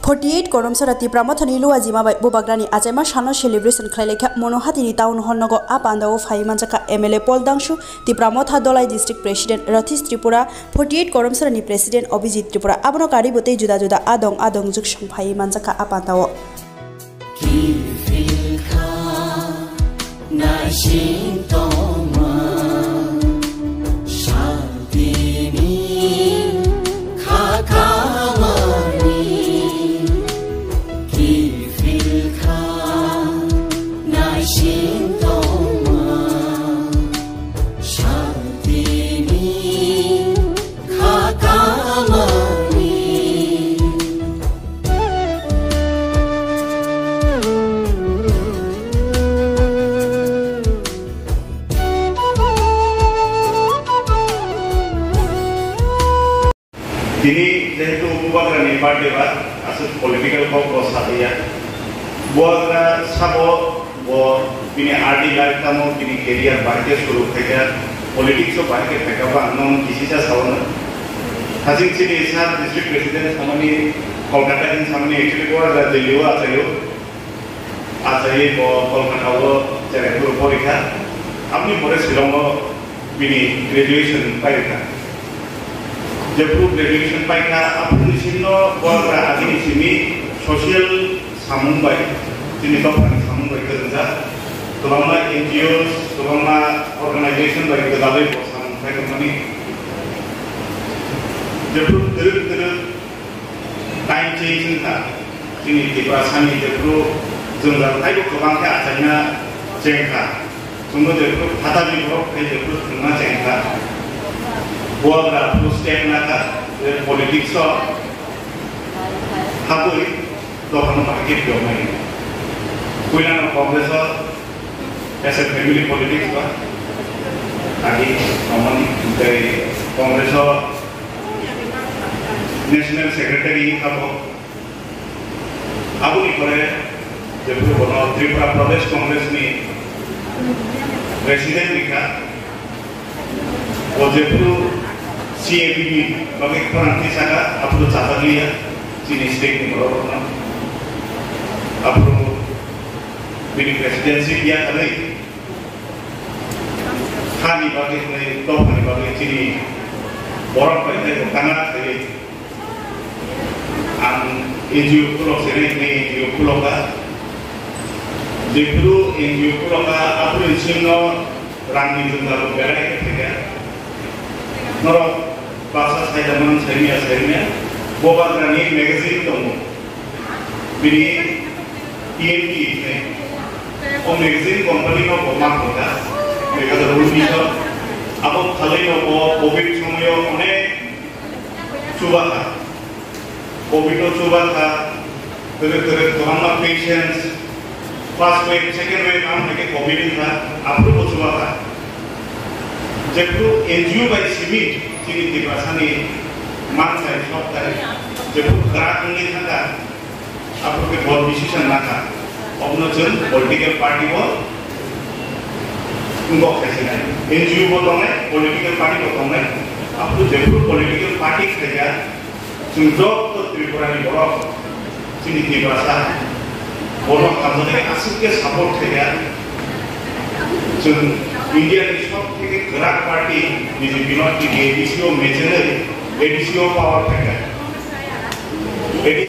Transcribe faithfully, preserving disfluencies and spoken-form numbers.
Forty eight Koromsora Tipra Mothani Luajima bai Bubagrani achaima sano celebration khlailaikha Monohatini Town Hall nogo. A pandao phai manjakha M L A Paul Dangshu, Tipra Motha Dolai District President Rathish Tripura, forty eight Koromsorani President Abhijit Tripura. Abono karibo tei juda juda adong adong juksong phai manjakha a pandao. Kiphilkha naising tongma, santini khakamani. Kiphilkha naising tongma, santini khakamani. Tini jehetu Bubagrani birthday ba, aswk political kok bo sadia. Bubagra sabo bo bini early life tamo bini career bahai khe suru khaikha, politics o bahai khe phaikha, bo ang nono kisisa saono. Hasing chini sir district president samani, Kolkata hin samani, actually Bubagra Delhi o achaio. Achaiwi bo Kolkata o cherai phuru porikha. Aboni pore Shillong o bini graduation pairikha. Jephuru graduation paikha, aphuru ni simi no Bubagra agini simi social samung bai, chini dophani samung bai kwrwngjak. Kwbangma N G Os, kwbangma organization bai gwdalwi bo samung khlai tongmani. Jephuru twrwk twrwk time change wngkha. Chini Tiprasani jephuru jwngjal taibo kwbang khe achaina chengkha. Chwngno jephuru phatani borok khe jephuru thwngna chengkha. Bubagra phuru step nakha je politics o habwi dophano bahai khe phiyoknai. Puilano Congress o as a family politics ba agi tongmani, tei Congress o National Secretary wngkha bo. Aboni pore jephuru bono Tripura Pradesh Congress ni President wngkha. Bo jephuru C A B ni bagwi khorang tisaka, aphuru chajakliya chini state ni borok rokno. Aphuru bini presidency biya kharwi hani bagwi hwnwi dophani bagwi chini borok bai tei bo kana khaiwi. Ang N G O khulok se ri, N G O khuloka. Jephuru N G O khuloka, aphuru singno rangni jwngjalo berai khe phaikha. Norok baksa saida man saimya saimya, Bubagrani magazine tongo. Bini T M T hinwi. O magazine company no bo ma khaikha. Dui hazar unnish o. Abo khalai no bo covid somoyo onek chubakha. Covid o chubakha, kwrwk kwrwk kwbangma patients, first wave, second wave ang hai khe covid wngkha, aphuru bo chubakha. Jephuru N G O bai simi chini Tiprasani mansai sokthai, jephuru kwrak wngwi thangkha, aphuru khe bor decision nakha. Obono chwng political party bo wngkok khai sinai. N G O bo tongnai, political party bo tongnai. Aphuru jephuru political party khaikha, chwng joto Tripura ni borok, chini Tiprasa, bono hamjaknai aswk khe support khaikha. Chwng India ni sob theke kwrak party B J P no tini A D C o mechenwi A D C o power khaikha.